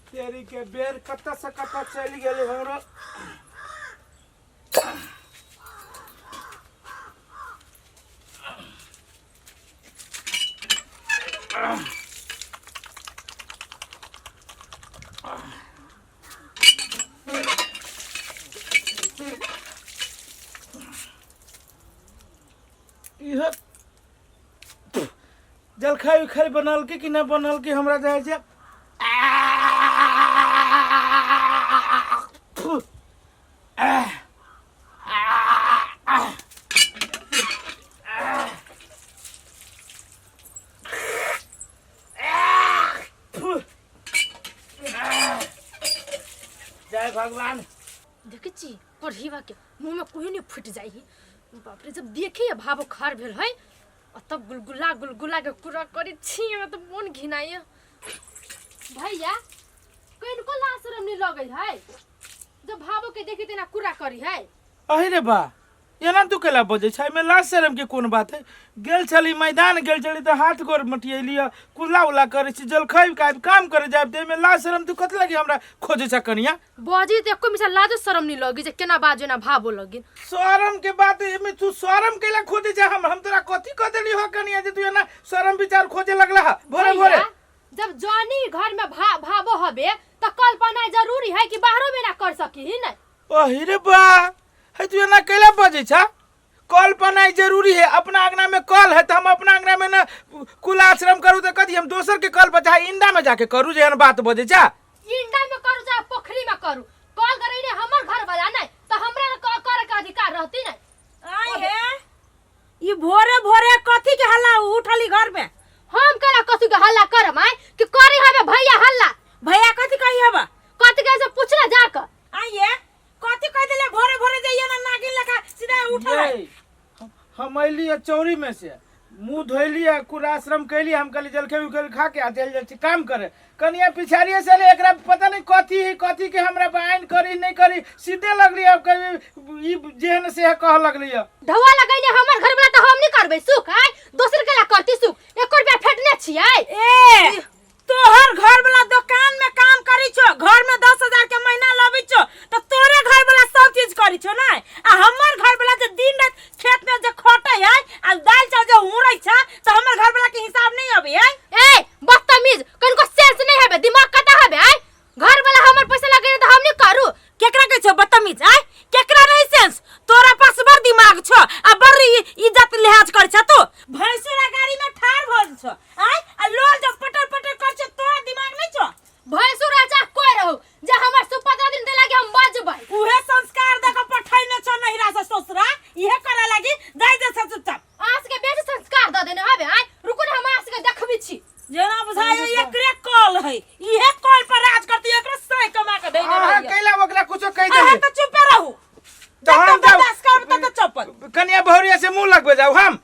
तेरी के बेर कतऽ से कतऽ चलि गेलै हमरो। इहो जलखै उखै बनल कि नहि बनल कि हमरा जाइ छै। जय भगवान। देखै छी पढ़ीवा के मुँह में कोई नहीं फूट जाइ है। बाप रे, जब देखे भाव खार भेल है आ तब गुलगुला गुलगुला के कुरा करी छी, हमरा तऽ मोन घिनाइए। भैया कनिको लाज शरम नहीं लगै है जब भावो के देखी तेना कुरा करी है। अहि रे बा, एना तू केला बजै छै? एहिमे लाज शरम के कोन बात है? गेल छली मैदान, गेल छली तऽ हाथ गोर मटियेली, कुल्ला उल्ला करै छी, जलखै खायब, काम करे जायब, तऽ एहिमे लाज शरम तू कथी लागी हमरा खोजै छ कनिया? बजी तऽ एको मिसा लाजो शरम नहीं लगी जे केना बाजो ना भावो लगी। शरम के बात एहिमे तू शरम केला खोजै छ? हम तोरा कथी कह देली हो कनिया जे तू एना शरम विचार खोजे लगला हा भोरे भोरे? भैया, जब जनी घर में भावो हबे त कल्पना जरूरी है कि बाहरो में ना कर सकी ही नहीं। अहि रे बा, है तू एना कैला बजै छ? कल बनाई जरूरी है, अपना अंगना में कल है तो हम अपना अंगना में ना कुल आश्रम करू तो कथी हम दोसर के कल बचा इंडा में जाके करू जे एहन बात बजै छ? इंडा में करू चाहे पोखरी में करू, कल करे ने हमर घर वाला नहीं तो हमरा करे के अधिकार रहती नहीं। आइ हे, ई भोरे भोरे कथी के हल्ला उठली घर में? हम केना कथी के हल्ला करम आइ कि करी हबे भैया हल्ला। भैया कथी कही हबा? कथी के से पूछना जाकर। आइ हे, कथी कह देले भोरे भोरे जाइए ना नागिन लखा सीधा उठल है। ये, हम अयली है चौरी में से मुंह धोली है, कुराश्रम कैली, हम कहली जलखै उखै खा के आ चलि जाइ छी काम करे। कनिया पिछाड़िए से अयलै, एकरा पता नहीं कथी है कथी के हमरा बाइन करी नहीं करी, सीधे लगली अब कभी ई जेहन से कह लगली है। ढवा लगैले हमर घर वाला तो हम नहीं करबै सुख आइ, दोसर के ला करती सुख, एको रुपया फेटने छियै। ए तोहर घर वाला दुकान में काम करी छो, घर में 10,000 के महीना लबी छो, तो तोरे घर वाला सब चीज करी छो ना? आ हमर घर वाला जे दिन रात खेत में जे खटै है आ दाल चावल जे हुरै छ, तो हमर घर वाला के हिसाब नहीं अबे है। ए बदतमीज, कनको सेंस नहीं हबे, दिमाग कता हबे आइ? घर वाला हमर पैसा लगैले त हम नहीं करू। केकरा कहै छो बदतमीज आइ? केकरा नहीं सेंस? तोरा पास बड़ दिमाग छो आ बड़ इज्जत लिहाज कर छ तू। भैंसुरा गाड़ी में ठार भल छो आइ आ लोल जब पटर पटर कर छो, तोरा दिमाग नहीं छो? भैंसुरा जा कोई रहू जे हमर सुपत्र दिन दे लागे हम बजबै। उहे संस्कार देख पठैने छो नहिरा से ससुरा, इहे करे लागी जाय दे सब चुपचाप। आस के बेसी संस्कार द देने हबे आइ, रुकू ने हम आस के देखबी छी। जेना बुझायो एकरे कॉल है, इहे कॉल पर राज करती, एकरे सही कमा के देने अहाँ रहिए। कैला ओकरा कुछो कहि अहाँ देली तो चुपे रहू। तो जब हम तक जाउ। बर्दाश्त करब तब तक चप्पल। कनिया बहुरिया से मुंह लगबे जाउ हम।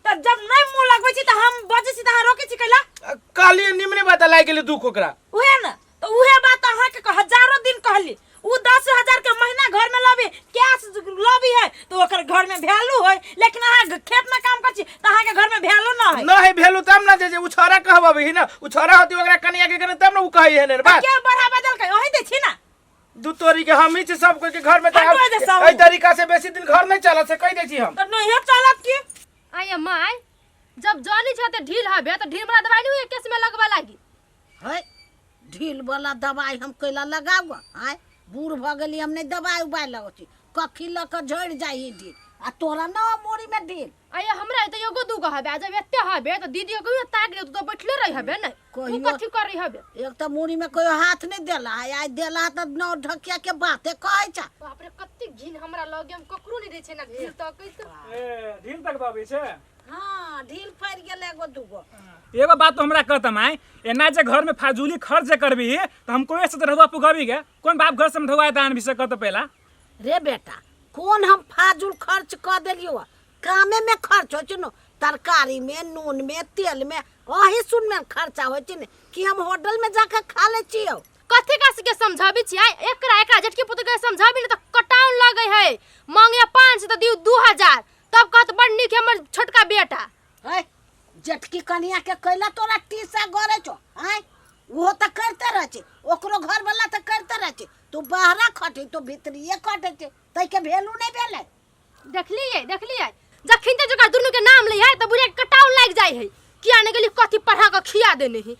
तो जब नहीं मुंह लगबै छी त हम बजै छी त अहाँ रोकै छी कैला? कहलिए निमने बात लागि गेलै दुख ओकरा। उहे न तो उहे बात अहाँ के हजारों दिन कहली, उ 10,000 के महीना घर में लबी कैश लबी है तो ओकर घर में वैल्यू है, लेकिन अहाँ खेत में काम कर छी त अहाँ के घर में वैल्यू न है। न है वैल्यू तब न जे उ छोरा कहबबी ही न, उ छोरा होती ओकरा कनिया के करे तब न उ कहै है ने बात। के बढ़ावा देलकै ओही दै छी ना। दू तोरी के हम ही छी सब कोई के घर में, त हटो जे सब। एहि तरीका से बेसी दिन घर नहीं चलत से कहि दै छी हम। त नहीं चलत की? आय my, जब जानी छ त ढील हबे त ढील वाला दवाई नहीं केस में लगवा लागी। है ढील वाला दवाई हम कैला लगाब? आय बूढ़ भऽ गेली हम, नहीं दवाई उबाई लगै छी, कखी लऽ कऽ झड़ि जाइ है ढील, आ तोरा न मोरी में ढील। आय हमरा त एगो दूगो हबे, आ जब एते हबे त दीदी कहियो ताक दे, तू त बैठले रही हबे नै, तू कहियो- कथी करी हबे? एक तऽ मूड़ी में कहियो हाथ नहीं देला है, आइ देला तऽ नौ ढकिया के बाते कहै छ। बाप रे कते घिन हमरा लगे, हम ककरो नहीं दै छै ना ढील तकै त। ए ढील तक बाबी छै। हाँ ढील पड़ि गेल एगो दूगो। एगो बात तो हमरा कहत माय, एना जे घर में फाजूली खर्च जे करबी त हम कोई से ढौआ पुगाबी गे? कोन बाप घर से हम ढौआ दान भी से कहत पहला? रे बेटा कोन हम फाजूल खर्च क देलियो? कामे में खर्च होइ छै न, तरकारी में, नून में, तेल में, अही सुन में खर्चा होइ छै ने, कि हम होटल में जाके खा लै छियौ? कथी का के समझाबी छी आय? एकरा एकरा जेठकी पुत्र के समझाबी ने त कटाउन लगै है, मांगे 5 त दिउ 2000, तब कहत बड़ नीक है हमर छोटका बेटा। है जेठकी कनिया के कैला तोरा टीसा गरे छौ? आय ओहो तऽ करिते रहै छै, ओकरो घरवला तऽ करिते रहै छै। तू बाहरा खटै तो भीतरिये खटै छै, ताहिके वैल्यू नहि भेलै। देखलियै देखलियै, जखन ते जकर दुनू के नाम लै है तऽ बुढ़िया के कटाउन लागि जाइ है। किया नहि गेली, कथी पढ़ा कऽ खिया देने है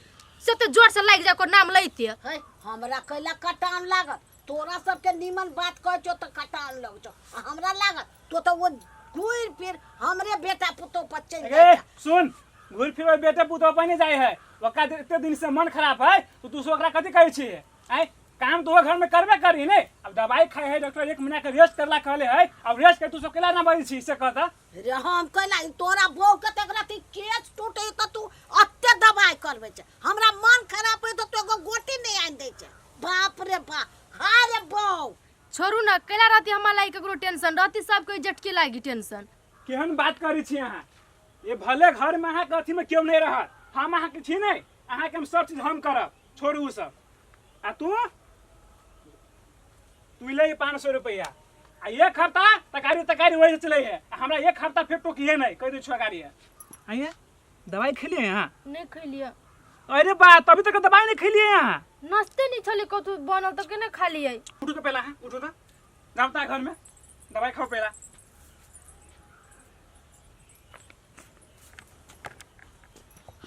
से तऽ जोर से लागि जाय ओकर नाम लैते। है, हमरा कैला कटान लागत? तोरा सबके नीमन बात कहै छौ तऽ कटान लग छौ, आ हमरा लागत? तो तऽ ओ घुरि फिर हमरे बेटा पुतोह पर चलि ए जाइ। सुन, घुरि फिर बेटे पुतोह पर नहीं जाए है। ओकरा एते दिन से मन खराब है तो तू सब ओकरा कथी कहै छी? आँय, काम तो घर में करबे करी ने। अब दवाई खाए है डॉक्टर, 1 महीना के रेस्ट करला कहले है। अब रेस्ट के तू सब केला ना बजै छी से कहता? रे हम कैला? तोरा बहू के तऽ एकरा केस टूटे तऽ तू अते दवाई करबै छै, हमरा मन खराब होइ तऽ तू एगो गोटी नहि आनि दै छै। बाप रे बाप, हा रे बहू। छोड़ू ने, कैला रहती हमरा लागि ककरो टेंशन? रहती सबके जटके लागि टेंशन। केहन बात करै छी अहाँ? ये भले घर में अहाँके अथी में केओ नहीं रहत, हम अहाँके छी नहीं, अहाँके हम सब चीज हम करब। छोड़ू उ सब। आ तू तू ले 500 रुपया आ एक हफ्ता तकारी तकारी वही से चले है। आ हमरा एक हफ्ता फिर टोकिए नहीं, कह दै छो गाड़ी है। आइए, दवाई खेलिए यहाँ? नहीं खेलिए। अरे बा, तभी तक दवाई नहीं खेलिए यहाँ? नाश्ते नहीं छले कथू बनल तऽ केना खा लियै? उठू तो पहला, हाँ उठू तो, जाओ ता घर में दवाई खाओ पहला।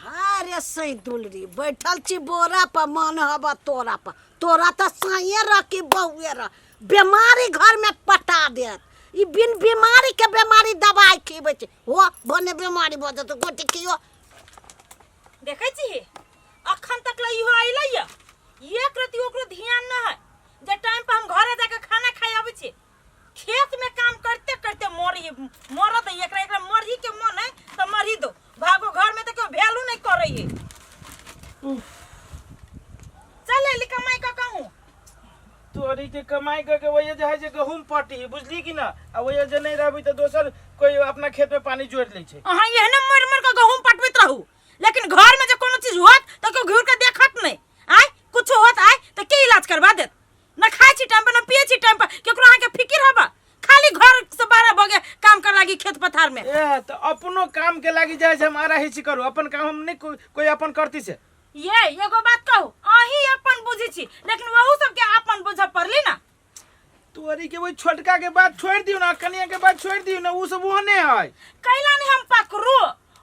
हा रे सही दुलरी, बैठल छी बोरा पर, मन हब तोरा पर। तोरा तऽ साइए रह कि बहुए रह, बीमारी घर में पटा देत। ई बिन बीमारी के बीमारी दवाई खिबै छै, हो भने बीमारी भऽ जेतौ, गोटी खियो। देखै छी, अखन तक ले इहो अइलै या, एक रति ओकरो ध्यान न है जे टाइम पर हम घरे जाके खाना खाइ अबै छी। खेत में काम करते करते मरी मरत है। एकरा एकरा मरही के मन है तो मरही दो, भागो। घर में तो कोई वैल्यू नहीं करे है। चल अइली कमाई का कहूँ। तोरी के कमाई करके वही जे है जे गहूम पटी, बुझली कि ना? आ वही जे नहीं रहबी तऽ दोसर कोई अपना खेत में पानी जोड़ लै छै। अहाँ एहने मर मर के गहूम पटबैत रहू, लेकिन घर में जे कोनो चीज होत तऽ केओ घूर के देखत नहीं। आय कुछ होत आय तऽ के इलाज करवा देत? न खाइ छी टाइम पर, न पिए छी टाइम पर, केकरो अहाँके फिकिर हबा? खाली घर से बाहर भऽ गेल काम कर लागी खेत पथार में। ए तऽ अपनो काम के लागी जाइ छै, हम आरा हिची करू अपन काम, हम नहीं कोई अपन करती से। ये एगो बात कहू, अहीं अपन बुझै छी, लेकिन वहू सबके अपन बुझऽ पड़ली ना। तोरी के वही छोटका के बात छोड़ दियो ना, कनिया के बात छोड़ दियो ना, उ सब ओहने है। कैला नहीं हम पकड़ू?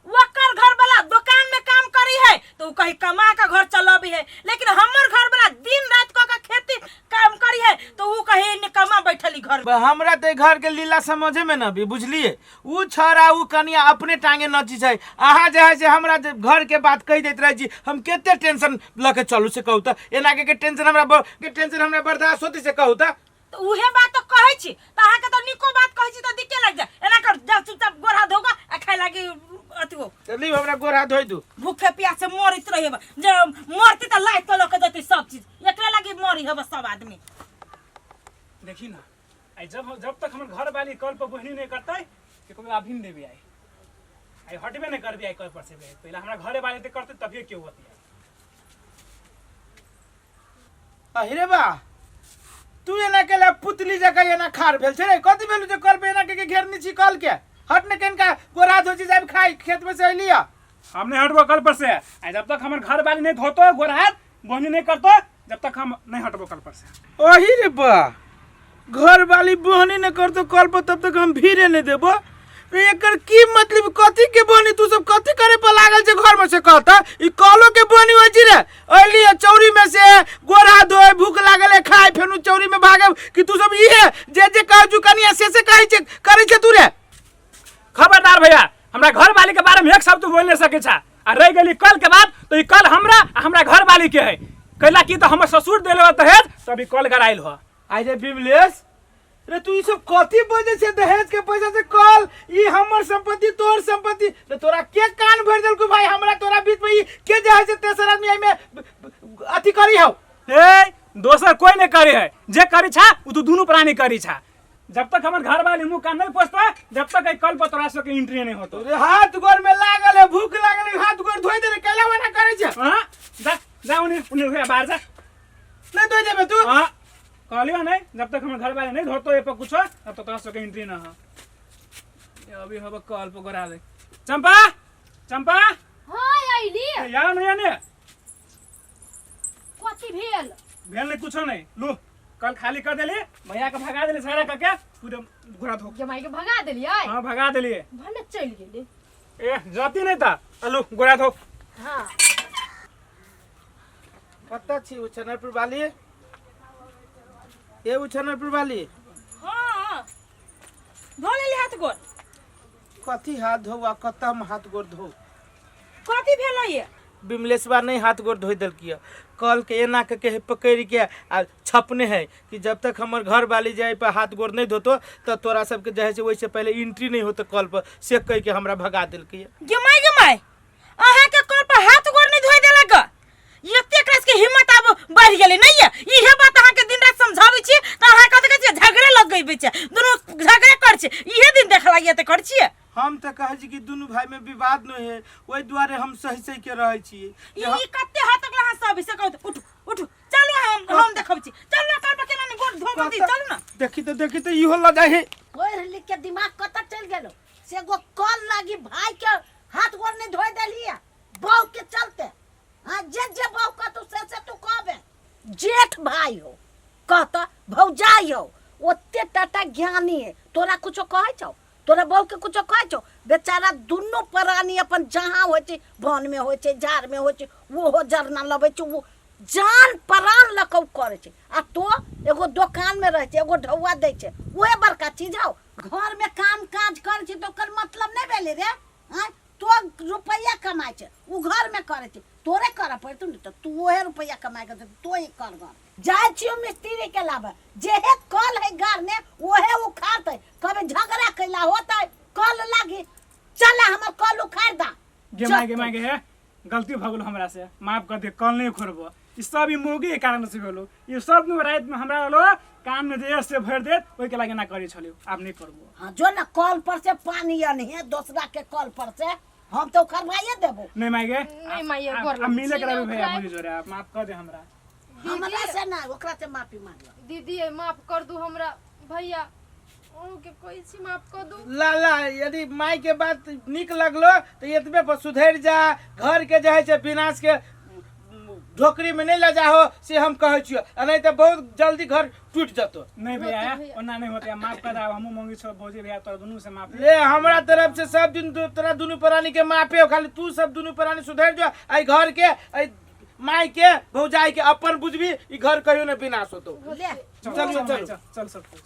ओकर घर वाला दुकान में काम करी है तो उ कहीं कमा के घर चलाबी है, लेकिन हमर घर वाला दिन रात क के खेती काम करी है तो उ कहीं निकम्मा बैठली घर में। हमरा तो घर के लीला समझे में न भी, बुझलिए? उ छौड़ा उ कनिया अपने टांगे नची छै, अहाँ जे है से हमरा जे घर के बात कहि दैत रहै छी, हम कते टेंशन लऽ के चलू से कहू तऽ? एना के टेंशन हमरा के टेंशन हमरा बर्दाश्त होती से कहू तऽ? तो उहे बात तो कहै छी तऽ अहाँके तऽ नीको बात कहै छी तऽ दिक्के लागि जाय। एना कर, जा चुपचाप गोर हाथ धोगा आ खाय लागी अथी हो। चली, हमरा गोर हाथ धोइ दू। भूखे प्यासे मरैत रहे, जे मरती तऽ लाइट के लऽ के जेतै सब चीज, एकरा लागी मरी हेब सब आदमी। देखी ना, आई जब जब तक हमर घर वाली कल पर बोहनी नहीं करते कि कोई अभी नहीं देबे, आई आई हटबे नहीं करबे आई कल पर से। पहले हमरा घरे वाले ते करते तभिए क्यों होती है। अरे बा, तू एना केला पुतली जकाँ एना खार भेल छै रे? कथी भेल जे कल पे एना के घेरनी छी कल के? हट ने कनिका, गोरा धोची जाब खाई, खेत में से अइली। हम नहीं हटबो कल पर से। आई जब तक हमर घर वाली नहीं धोतो गोर हाथ बोहनी नहीं करतो, जब तक हम नहीं हटबो कल पर से। अही रे बा, घर वाली बोहनी नहीं करतो कल पर तब तक हम भीड़े नहीं देबो रे। एकर की मतलब? कथी के बोहनी? तू सब कथी करे पर लागल छै घर में से कहता? ई कलो के बोहनी होइ छै रे? अइली है चौरी में से, गोर हाथ धोए, भूख लागल है, खाए, फेनु चौरी में भागे कि तू सब इहे जे जे कहै छु कनिया से से कहै छै करै छै तू रे? खबरदार भैया, हमरा घर वाली के बारे में एक शब्द बोल नहीं सके छा। आ रह गेली कल के बात तो ई कल हमरा आ हमरा घर वाली के है, कैला की तो हमर ससुर देले हो दहेज, तभी कल गराइल हो। अरे बिमलेश रे, तू ई सब कथी बजै छै? दहेज के पैसा से कल, ई हमर संपत्ति तोहर संपत्ति रे, तोरा के कान भरि देलकौ भाई? हमरा तोरा बीच में ई के जे है से तेसर आदमी एहिमे अथी करी हौ? ए दोसर कोई नहीं करे है, जे करी छा उ तो दुनू प्राणी करी छा। जब तक हमर घर वाली मुंह कान नहीं पोछता जब तक ए कल पर तोरा सबके एंट्री नहीं होतो। रे हाथ गोर में लागल है, भूख लागल है, हाथ गोर धोइ दे रे, कैला मना करै छै? हां जा जा, उन्हें उन्हें हुआ बाहर जा। नहीं धोइ देबे तू? हां कहलियो नहीं, जब तक हमर घर वाले नहीं धोतो ए पर कुछ तब तक तोरा सबके एंट्री ना हो। ये अभी हब कल पर गोरा दे। चंपा चंपा। हाँ अइली। या नहीं या नहीं। कथी भेल? भेल नहीं कुछो नहीं। लू कल खाली कर देली, भैया के भगा देली सारा करके पूरे घोड़ा धो। ये माई के भगा देलियै? हाँ भगा देलिए। भने चलि गेलै। ए जाती नहीं था। लू गोड़ा धो। हाँ कतऽ छी उछनरपुर वाली? ए उछनरपुर वाली। हाँ धो लेली हाथ गोड़। कथी हाथ धो आ कतऽ हम हाथ गोड़ धो? कथी भेलो ये? विमलेशवा नहीं हाथ गोड़ धोइ देलकी। कल के एना के के पकड़ के आ छपने है कि जब तक हमर घर वाली जाए पर हाथ गोड़ नहीं धोतो तो तोरा सबके जे है से वैसे पहले एंट्री नहीं होतो कल पर, से कह के हमरा भगा देलकी। गे माय गे माय, अहाँ के कल पर हाथ गोड़ नहीं धोइ देलक? एते एकरा के हिम्मत आब बढ़ गेलै नहीं ये? इहे बात अहाँ के दिन रात समझाबै छी त अहाँ कथि कहै छियै? झगड़े लग गई छै, दुनू झगड़े कर छै, इहे दिन देख लागिए त कर छियै। हम तऽ कहै छी कि दुनू भाई में विवाद नहीं है, ओहि दुआरे हम सही सही के रहै छी। ई कते हद तक अहाँ सब से कहू। उठू उठू चलू, हम देखब छी। चलू ना कल पर केना नहीं गोड़ धोबऽ दी, चलू ना। देखी तो देखी तो इहो लगा है। पढ़ लिख के दिमाग कतऽ चलि गेलो से एगो कल लागी भाई के हाथ गोड़ नहीं धोइ देलियै बहू के चलते। हाँ जे जे बहू कहतौ से से तू कहबे। जेठ भाई हो कहता भौजाई हो, ओते टाटा ज्ञानी है, तोरा कुछो कहै छौ? तोरा बहू के कुछो कहै छौ? बेचारा दुनू प्राणी अपन जहाँ होइ छै, वन में होइ छै, झाड़ में होइ छै, ओहो जरना लबै छै, ओ जान प्राण लऽ कऽ ओ करै छै। आ तो एगो दोकान में रहै छै, एगो ढौआ दै छै, उहे बड़का चीज हौ। घर में काम काज करै छै तऽ ओकर मतलब नहि भेलै रे। आँय तो रुपैआ कमाइ छै, ओ घर में करै छै, तोरे करऽ पड़तौ ने, तऽ तू ओहे रुपैआ कमाइ के तो ही कर। घर जाइ छियो मिस्त्री के लाबे, जेहे कल है गारने ओहे उखाड़तै। कभी झगड़ा कैला होतै कल लागी, चल हमर कल उखाड़ दा। गे माय गे माय गे, हे गलती भऽ गेलो हमरा से, माफ कर दे, कल नहीं खोलबो। ई सब ई मौगी के कारण से भेलो। ई सब दिन रात में हमरा रहलो कान में जे से भरि देत, ओहि के लागे ना करै छलियो, आब नहीं करबो। हाँ जो ना कल पर से पानी अनहे दोसरा के कल पर से, हम तो उखड़वाइए देबो। नहीं माय गे, नहीं माय, आब- गोर आब लगै मिले छी, के रहबे नहीं भैया उखड़ाय। भौजी जोरे, आब माफ कर दे हमरा। हमरा से ना ओकरा से माफी मांग। दीदी ये माफ कर दू हमरा, भैया अहूँके कहै छी माफ कर दू। ला ला यदि माय के बात निक लगलो तो एतबे पर सुधरि जा। घर के जे है से विनाश के ढोकरी में नहीं ले जाहो से हम कहै छियो, आ नहीं तो बहुत जल्दी घर टूट जतो। नहीं भैया, होते भैया। ओना नहीं होते, माफ कर दे। हमहूँ मंगी छो भौजी भैया तोरा दुनू से माफी। ले हमरा तरफ से सब दिन तोरा दुनू प्राणी के माफे हो, खाली तू सब दुनू प्राणी सुधरि जो। आई घर के आई माय के भौजाई के अपन बुझबी, ई घर कहियो ने विनाश होतो। ले चल चलियो, चल चलो। चल सब कुछ।